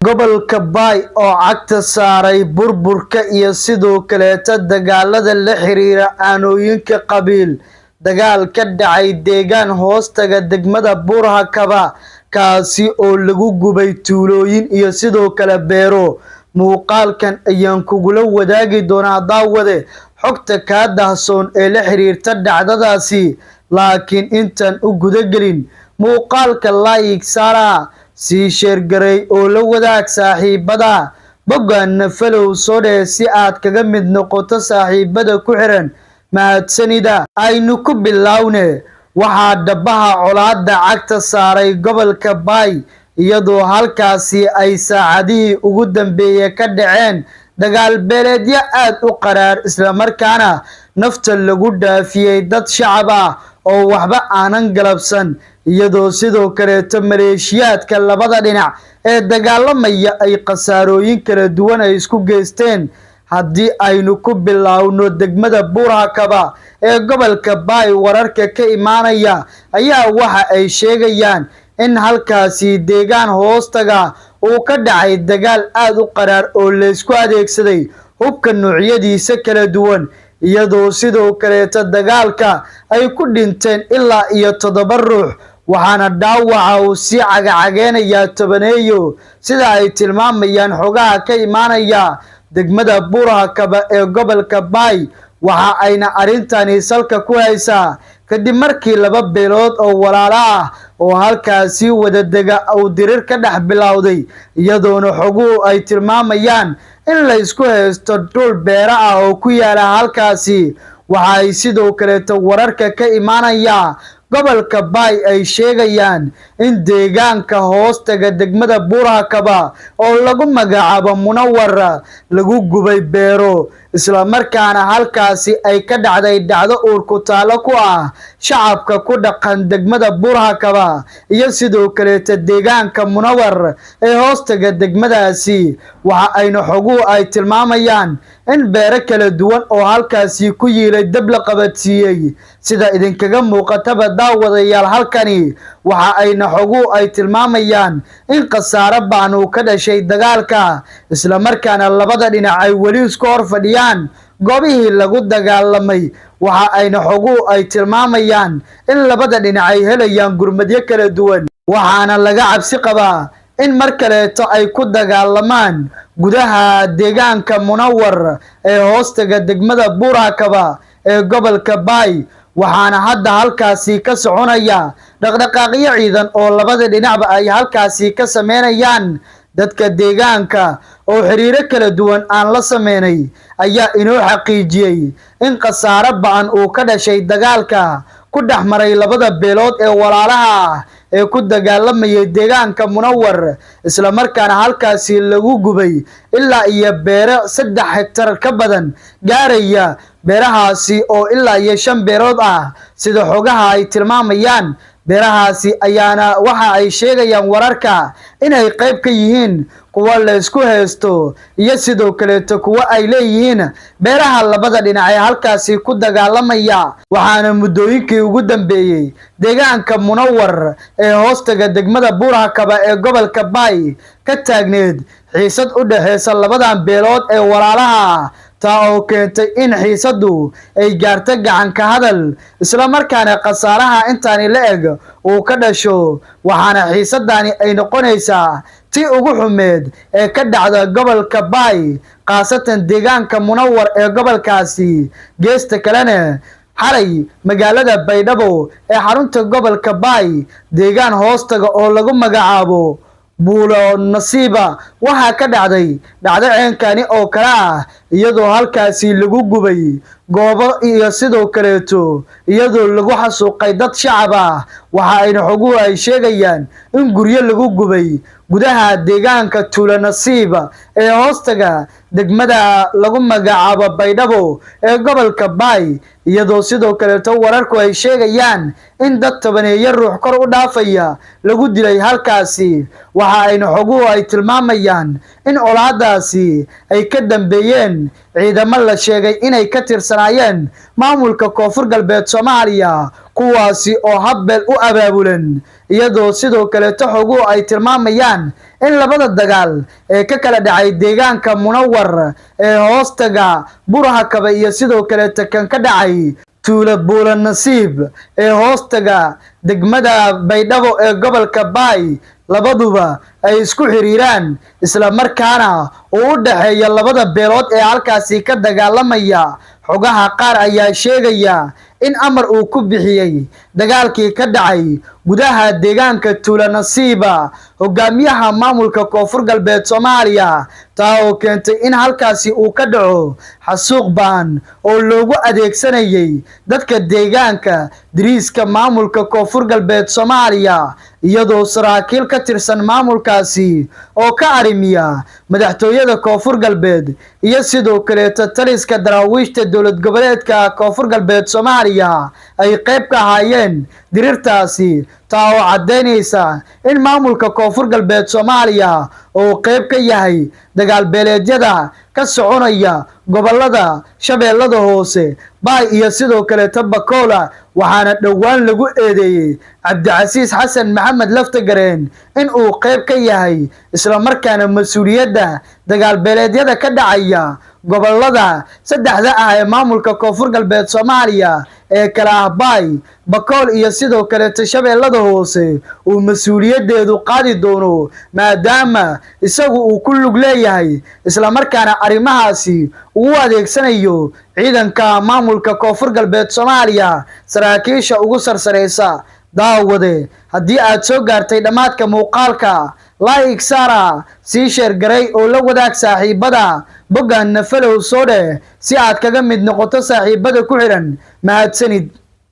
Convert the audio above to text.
Gobolka Baay oo cagta saaray burburka iyo sidoo kaleeta dagaalada la xiriira aanooyinka qabiil. Dagaal ka dhacay deegaan hoostaga degmada Buurhakaba, kaasi oo lagu gubay tuulooyin iyo sidoo kale beero. Muuqaalkan ayaan kugula wadaagi doonaa, daawade, xogta kaa dahsoon ee la xiriirta dhacdadaasi. Laakiin intaan u gudagelin muuqaalka, like saara, sii share garay oo la wadaag saaxiibada boggaana, follow soo dheh si aad kaga mid noqoto saaxiibada ku xiran. Mahadsanida. Aynu ku bilowne. Waxaa dhabaha colaadda cagta saaray gobolka Baay, iyadoo halkaasi ay saacadihii ugu dambeeyey ka dhaceen dagaal beeleedyo aad u qaraar, islamarkaana nafta lagu dhaafiyey dad shacab ah oo waxba aanan galabsan, iyadoo sidoo kaleeto maleeshiyaadka labada dhinac ee dagaalamaya ay khasaarooyin kala duwan ay isku geysteen. Haddii aynu ku bilaawno degmada Buurhakaba ee gobolka Baay, wararka ka imaanaya ayaa waxa ay sheegayaan in halkaasi deegaan hoostaga uu ka dhacay dagaal aad u qaraar oo laysku adeegsaday hubka noocyadiisa kala duwan, iyadoo sidoo kaleeto dagaalka ay ku dhinteen ilaa iyo 7 ruux, waxaana dhaawaca uu sii cagacageynayaa 10, sida ay tilmaamayaan xogaha ka imaanaya degmada Buurhakaba ee gobolka Baay. Waxa ayna arrintani salka ku haysaa kadib markii laba beelood oo walaalo ah oo halkaasi wada dega uu dirir ka dhex bilowday, iyadoona xoguhu ay tilmaamayaan in la isku haysto dhul beera ah oo ku yaala halkaasi. Waxa ay sidoo kaleeto wararka ka imaanaya gobolka Baay ay sheegayaan in deegaanka hoostaga degmada Buurhakaba oo lagu magacaabo Munawar lagu gubay beero, islamarkaana halkaasi ay ka dhacday dhacdo uurku taallo ku ah shacabka ku dhaqan degmada Buurhakaba iyo sidoo kaleeta deegaanka Munawar ee hoostaga degmadaasi. Waxa ayna xoguhu ay tilmaamayaan in beero kala duwan oo halkaasi ku yiilay dab la qabadsiiyey, sida idinkaga muuqataba, daawadayaal, halkani. Waxa ayna xoguhu ay tilmaamayaan in khasaare baan uu ka dhashay dagaalka, islamarkaana labada dhinac ay weli isku hor fadhiyaan goobihii lagu dagaalamay. Waxa ayna xoguhu ay tilmaamayaan in labada dhinac ay helayaan gurmadyo kala duwan, waxaana laga cabsi qabaa in mar kaleeto ay ku dagaalamaan gudaha deegaanka Munawar ee hoostaga degmada Buurhakaba ee gobolka Baay. Waxaana hadda halkaasi ka soconaya dhaqdhaqaaqyo ciidan oo labada dhinacba ay halkaasi ka sameynayaan. Dadka deegaanka oo xiriiro kala duwan aan la sameynay ayaa inoo xaqiijiyey in khasaare ba'an uu ka dhashay dagaalka ku dhex maray labada beelood ee walaalaha ah ee ku dagaalamayay deegaanka Munawar, islamarkaana halkaasi lagu gubay ilaa iyo beero 3 hektar ka badan gaaraya, beerahaasi oo ilaa iyo shan beerood ah, sida xogaha ay tilmaamayaan. Beerahaasi ayaana waxa ay sheegayaan wararka inay qayb ka yihiin kuwa la isku haysto iyo sidoo kaleeto kuwa ay leeyihiin beeraha labada dhinac ee halkaasi ku dagaalamaya. Waxaana muddooyinkii ugu dambeeyey deegaanka Munawar ee hoostaga degmada Buurhakaba ee gobolka Baay ka taagneed xiisad u dhexeysa labadan beelood ee walaalaha ah, taa oo keentay in xiisaddu ay gaarto gacanka hadal, islamarkaana khasaaraha intaani la eg uu ka dhasho. Waxaana xiisadani ay noqonaysaa tii ugu xumeed ee ka dhacda gobolka Baay, khaasatan deegaanka Munawar ee gobolkaasi. Geesta kalena, xalay magaalada Baydhabo ee xarunta gobolka Baay, deegaan hoostaga oo lagu magacaabo Buulo Nasiiba, waxaa ka dhacday dhacdo ceenkani oo kale ah, iyadoo halkaasi lagu gubay goobo iyo sidoo kaleeto iyadoo lagu xasuuqay dad shacab ah. Waxa ayna xoguhu ay sheegayaan in guryo lagu gubay gudaha deegaanka Tuulo Nasiiba ee hoostaga degmada lagu magacaabo Baydhabo ee gobolka Baay, iyadoo sidoo kaleeto wararku ay sheegayaan in dad 10 ruux kor u dhaafaya lagu dilay halkaasi. Waxa ayna xoguhu ay tilmaamayaan in colaadaasi ay ka dambeeyeen ciidamo la sheegay inay ka tirsanaayeen. tirsanaayeen maamulka Koonfur Galbeed Soomaaliya, kuwaasi oo habbeel u abaabulan, iyadoo sidoo kaleeto xoguhu ay tilmaamayaan in labada dagaal ee ka kala dhacay deegaanka Munawar ee hoostaga Burhakaba iyo sidoo kaleeto kan ka dhacay tuulo Buula Nasiib ee hoostaga degmada Baydhabo ee gobolka Baay labaduba ay isku xiriiraan, isla markaana uu u dhexeeya labada beelood ee halkaasi ka dagaalamaya. Xogaha qaar ayaa sheegaya in amar uu ku bixiyey dagaalkii ka dhacay gudaha deegaanka Tuula Nasiiba hogaamiyaha maamulka Koonfur Galbeed Soomaaliya, taa oo keentay in halkaasi uu ka dhaco xasuuq ba'an oo loogu adeegsanayay dadka deegaanka dariiska maamulka Koonfur Galbeed Soomaaliya, iyadoo saraakiil ka tirsan maamulkaasi oo ka arrimiya madaxtooyada Koonfur Galbeed iyo sidoo kaleeto taliska daraawiishta dowlad goboleedka Koonfur Galbeed Soomaaliya ay qayb ka ahaayeen dirirtaasi, taa oo caddaynaysa in maamulka Koonfur Galbeed Soomaaliya uu qayb ka yahay dagaal beeleedyada ka soconaya gobolada Shabeellada Hoose, Baay iyo sidoo kaleeto Bakola. Waxaana dhowaan lagu eedeeyey Cabdicasiis Xasan Maxamed Laftagareen in uu qayb ka yahay isla markaana mas-uuliyadda dagaal beeleedyada ka dhacaya gobolada saddexda ah ee maamulka Koonfur Galbeed Soomaaliya ee kala ah Baay, Bakool iyo sidoo kaleeto Shabeellada Hoose uu mas-uuliyaddeedu qaadi doono, maadaama isagu uu ku lug leeyahay isla markaana arrimahaasi uu adeegsanayo ciidanka maamulka Koonfur Galbeed Soomaaliya saraakiisha ugu sarsareysa. Daawade, haddii aad soo gaartay dhammaadka muuqaalka, like saara, sii share garay oo la wadaag saaxiibada, boggaanna follow soo dheh si aad kaga mid noqoto saaxiibada ku xidhan. Mahadsanid.